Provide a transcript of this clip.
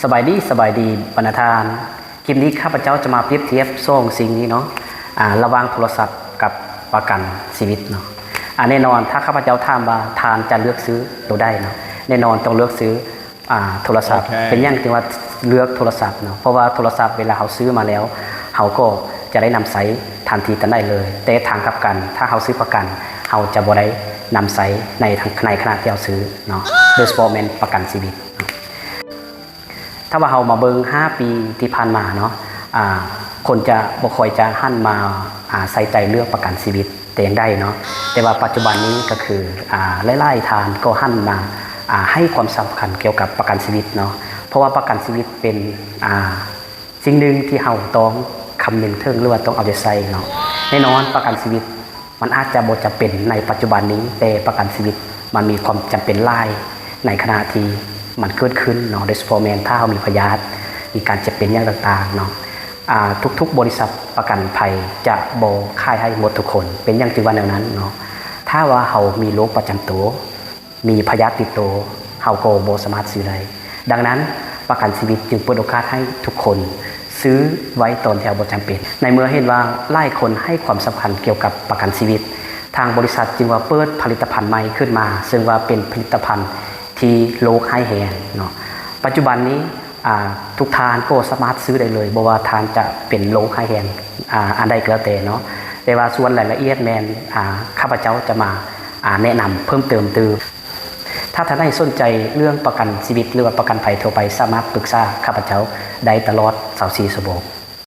ສະບາຍດີ ສະບາຍດີບັນດາທ່ານ. ຄລິບນີ້ຂ້າພະເຈົ້າຈະມາປຽບທຽບສອງສິ່ງນີ້ເນາະ ອາ ລະຫວ່າງໂທລະສັບກັບປະກັນຊີວິດເນາະ. ອາ ແນ່ນອນ ຖ້າຂ້າພະເຈົ້າຖາມວ່າທ່ານຈະເລືອກຊື້ໂຕໃດເນາະ, ແນ່ນອນຕ້ອງເລືອກຊື້ ອາ ໂທລະສັບ. ໂອເຄ ເປັນຫຍັງຈຶ່ງວ່າເລືອກໂທລະສັບເນາະ? ເພາະວ່າໂທລະສັບເວລາເຮົາຊື້ມາແລ້ວ ເຮົາກໍຈະໄດ້ນຳໃຊ້ທັນທີທັນໃດເລີຍ, ແຕ່ທາງກັບກັນ ຖ້າເຮົາຊື້ປະກັນ ເຮົາຈະບໍ່ໄດ້ນຳໃຊ້ໃນ ໃນຂະນະທີ່ເຮົາຊື້ເນາະ, ໂດຍສະເພາະແມ່ນປະກັນຊີວິດເນາະ. ຖ້າວ່າເຮົາມາເບິ່ງຫ້າປີທີ່ຜ່ານມາເນາະ ອາ ຄົນຈະບໍ່ຄ່ອຍຈະຫັນມາ ອາ ໃສ່ໃຈເລື່ອງປະກັນຊີວິດແຕ່ຢ່າງໃດເນາະ, ແຕ່ວ່າປັດຈຸບັນນີ້ກໍຄື ອາ ຫຼາຍໆທ່ານກໍຫັນມາ ອາ ໃຫ້ຄວາມສຳຄັນກ່ຽວກັບປະກັນຊີວິດເນາະ, ເພາະວ່າປະກັນຊີວິດເປັນ ອາ ສິ່ງໜຶ່ງທີ່ເຮົາຕ້ອງຄຳນຶງເຖິງ ຫຼືວ່າຕ້ອງເອົາໃຈໃສ່ເນາະ. ແນ່ນອນປະກັນຊີວິດ ມັນອາດຈະບໍ່ຈຳເປັນໃນປັດຈຸບັນນີ້, ແຕ່ປະກັນຊີວິດມັນມີຄວາມຈຳເປັນຫຼາຍໃນຂະນະທີ່ມັນເກີດຂຶ້ນເນາະ, ໂດຍສະເພາະແມ່ນຖ້າເຮົາມີພະຍາດ ມີການເຈັບເປັນຫຍັງຕ່າງໆເນາະ. ອາ ທຸກໆບໍລິສັດປະກັນໄພຈະບໍ່ຂາຍໃຫ້ໝົດທຸກຄົນ. ເປັນຫຍັງຈຶ່ງວ່າແນວນັ້ນເນາະ? ຖ້າວ່າເຮົາມີໂລກປະຈຳໂຕ ມີພະຍາດຕິດໂຕ ເຮົາກໍບໍ່ສາມາດຊື້ໄດ້. ດັ່ງນັ້ນ ປະກັນຊີວິດຈຶ່ງເປີດໂອກາດໃຫ້ທຸກຄົນຊື້ໄວ້ຕອນທີ່ເຮົາບໍ່ຈຳເປັນ. ໃນເມື່ອເຫັນວ່າຫຼາຍຄົນໃຫ້ຄວາມສຳຄັນກ່ຽວກັບປະກັນຊີວິດ, ທາງບໍລິສັດຈຶ່ງວ່າເປີດຜະລິດຕະພັນໃໝ່ຂຶ້ນມາ, ເຊິ່ງວ່າເປັນຜະລິດຕະພັນທີ່ໂລກຮ້າຍແຮງເນາະ. ປັດຈຸບັນນີ້ ອາ ທຸກທ່ານກໍສາມາດຊື້ໄດ້ເລີຍ, ບໍ່ວ່າທ່ານຈະເປັນໂລກຮ້າຍແຮງ ອາ ອັນໃດກໍແລ້ວແຕ່ເນາະ. ແຕ່ວ່າສ່ວນລາຍລະອຽດແມ່ນ ອາ ຂ້າພະເຈົ້າຈະມາ ອາ ແນະນຳເພີ່ມເຕີມຕື່ມ. ຖ້າທ່ານໃດສົນໃຈເລື່ອງປະກັນຊີວິດ ຫຼືວ່າປະກັນໄພທົ່ວໄປ, ສາມາດປຶກສາຂ້າພະເຈົ້າໄດ້ຕະຫຼອດຊາວສີ່ຊົ່ວໂມງ.